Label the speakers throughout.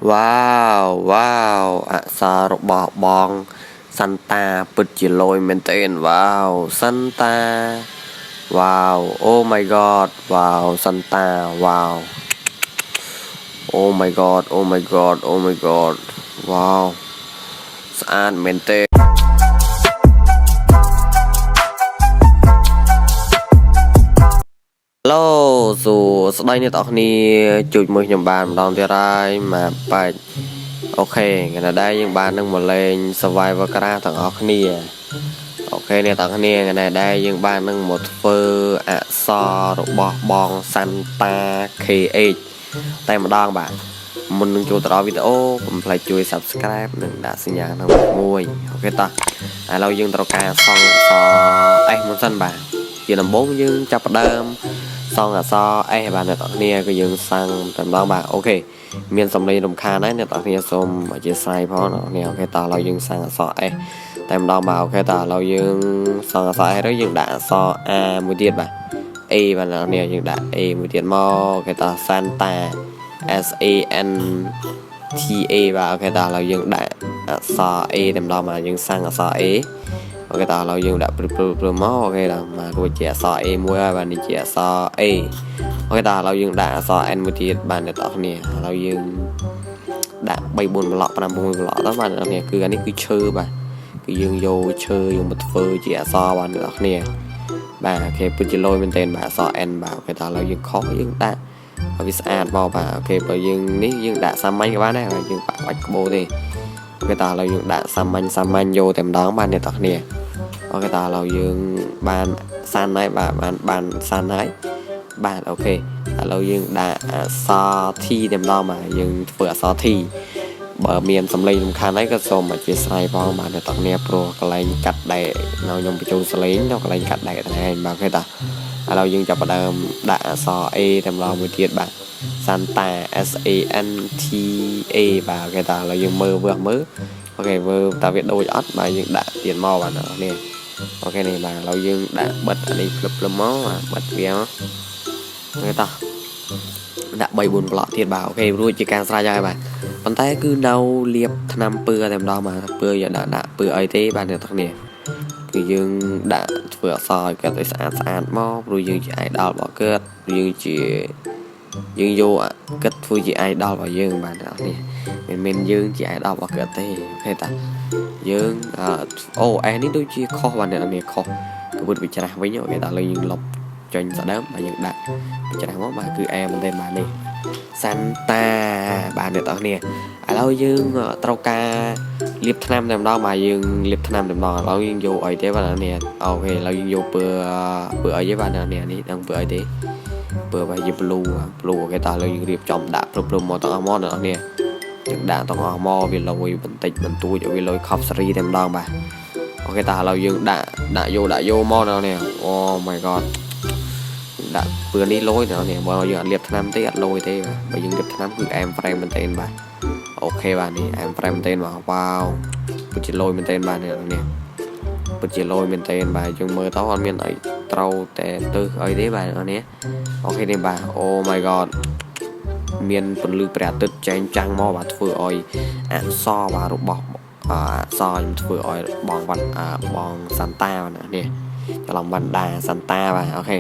Speaker 1: វ៉ាវវ៉ាវអក្សររបស់បងសាន់តាពិតជាលយមែនទែនវ៉ាវសាន់តាវ៉ាវ Oh my god វ៉ាវសាន់តាវ៉ាវ Oh my god, oh my god, oh my god វ៉ាវស្អាតមែនទែន ឡូសួស្តីអ្នកទាំងអស់គ្នាជួយមួយខ្ញុំបានម្ដងទៀតហើយមកបាច់OK ថ្ងៃនេះដែរយើងបាននឹងមកលេង Survivor Craft ទាំងអស់គ្នាOK អ្នកទាំងអស់គ្នាថ្ងៃនេះដែរយើងបាននឹងមកធ្វើអក្សររបស់បងសាន់តា KH តែម្ដងបាទមុននឹងចូលទៅដល់វីដេអូកុំភ្លេចជួយ Subscribe និងដាក់សញ្ញាក្នុងមួយ OK តោះឥឡូវយើងត្រូវការសង់អក្សរ S មុនសិនបាទជាដំបូងយើងចាប់ផ្ដើមសង់អក្សរ S បាទអ្នកទាំងគ្នាគឺយើងសាំងតែម្ដងបាទ OK មានសំឡេងរំខានហើយអ្នកទាំងគ្នាសូមអធ្យាស្រ័យផងអ្នកគ្នា OK តោះឥឡូវយើងសាំងអក្សរ S តែម្ដងបាទ OK តោះឥឡូវយើងសង់អក្សរ S ទៅយើងដាក់អក្សរ A មួយទៀតបាទ A បាទអ្នកគ្នាយើងដាក់ A មួយទៀតមក OK តោះ Santa S A N T A បាទ OK តោះឥឡូវយើងដាក់អក្សរ A តែម្ដងបាទយើងសាំងអក្សរ A OK តោះឥឡូវយើងដាក់ព្រឹបព្រឹបព្រឹបមក OK តោះមករួចជាអក្សរ A មួយហើយបាទនេះជាអក្សរ A OK តោះឥឡូវយើងដាក់អក្សរ N មួយទៀតបាទអ្នកទាំងអស់គ្នាឥឡូវយើងដាក់3 4ប្លុក5 6ប្លុកទៅបាទអ្នកទាំងអស់គ្នាគឺអានេះគឺឈើបាទគឺយើងយកឈើយកមកធ្វើជាអក្សរបាទអ្នកទាំងអស់គ្នាបាទ OK ពិតជាលយមែនទែនបាទអក្សរ N បាទ OK តោះឥឡូវយើងខុសយើងដាក់ឲ្យវាស្អាតមកបាទ OK បើយើងនេះយើងដាក់សាមញ្ញក៏បានដែរបាទយើងបាក់បាច់ក្បូរទេ OK តោះឥឡូវយើងដាក់សាមញ្ញសាមញ្ញយកតែម្ដងបាទអ្នកទាំងគ្នា OK តោះឥឡូវយើងបានសានហើយបាទបានបានសានហើយបាទ OK ឥឡូវយើងដាក់អក្សរ T តែម្ដងបាទយើងធ្វើអក្សរ T បើមានសំឡេងសំខាន់ហើយក៏សូមអធ្យាស្រ័យផងបាទអ្នកទាំងគ្នាព្រោះកន្លែងកាត់ដែកនៅខ្ញុំបញ្ចូលសលេងនៅកន្លែងកាត់ដែកតែឯងបាទ OK តោះឥឡូវយើងចាប់ផ្ដើមដាក់អក្សរ A តែម្ដងមួយទៀតបាទ Santa S A N T A បាទ OK តោះឥឡូវយើងមើលវើមើល OK មើលតើវាដូចអត់បាទយើងដាក់ទៀតមកបាទអ្នកនេះ OK នេះបាទឥឡូវយើងដាក់បិទអានេះភ្លឹបភ្លឹបមកបាទបិទវាមក OK តោះដាក់3 4ប្លុកទៀតបាទ OK រួចជាការស្រេចហើយបាទប៉ុន្តែគឺនៅលាបថ្នាំពើតែម្ដងបាទពើយកដាក់ដាក់ពើអីទេបាទអ្នកទាំងគ្នាគឺយើងដាក់ធ្វើអក្សរឲ្យគាត់ឲ្យស្អាតស្អាតមកព្រោះយើងជា idol របស់គាត់យើងជាយើងយកគិតធ្វើជា idol របស់យើងបាទអ្នកនេះមិនមែនយើងជា idol របស់គាត់ទេ OK តាយើងអូអេនេះដូចជាខុសបាទអ្នកនេះខុសគឺពុតវិច្រាស់វិញ OK តាឥឡូវយើងលុបចេញស្ដើមបាទយើងដាក់វិច្រាស់មកបាទគឺអែមែនទេបាទនេះសាន់តាបាទអ្នកទាំងគ្នាឥឡូវយើងត្រូវការលាបថ្នាំតែម្ដងបាទយើងលាបថ្នាំតែម្ដងឥឡូវយើងយកអីទេបាទអ្នក OK ឥឡូវយើងយកពើពើអីទេបាទអ្នកនេះដឹងពើអីទេពើបាទជា blue blue OK តោះឥឡូវយើងរៀបចំដាក់ព្រឹបព្រឹបមកទាំងអស់មកអ្នកនេះយើងដាក់ទាំងអស់មកវាលយបន្តិចបន្តួចឲ្យវាលយខប់សេរីតែម្ដងបាទ OK តោះឥឡូវយើងដាក់ដាក់យកដាក់យកមកអ្នកនេះ Oh my god ដាក់ពឿនេះលយអ្នកនេះបើយើងអត់លាបថ្នាំទេអត់លយទេបាទបើយើងលាបថ្នាំគឺអែម frame មែនទែនបាទ OK បាទនេះអែម frame មែនទែនបាទវ៉ាវពិតជាលយមែនទែនបាទអ្នកនេះពិតជាលយមែនទែនបាទយើងមើលទៅអត់មានអីត្រូវតែទៅអីទេបាទអ្នកនេះ OK នេះបាទ Oh my god មានពន្លឺព្រះអាទិត្យចែងចាំងមកបាទធ្វើឲ្យអក្សរបាទរបស់អក្សរខ្ញុំធ្វើឲ្យបងវត្តបងសាន់តាបាទនេះច្រឡំវណ្ដាសាន់តាបាទ OK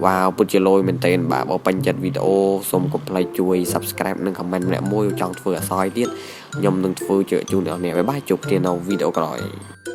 Speaker 1: វ៉ាវពិតជាលយមែនទែនបាទបើពេញចិត្តវីដេអូសូមកុំភ្លេចជួយ Subscribe និង Comment ម្នាក់មួយចង់ធ្វើអក្សរទៀតខ្ញុំនឹងធ្វើជូនអ្នកនរ bye bye ជួបគ្នានៅវីដេអូក្រោយ។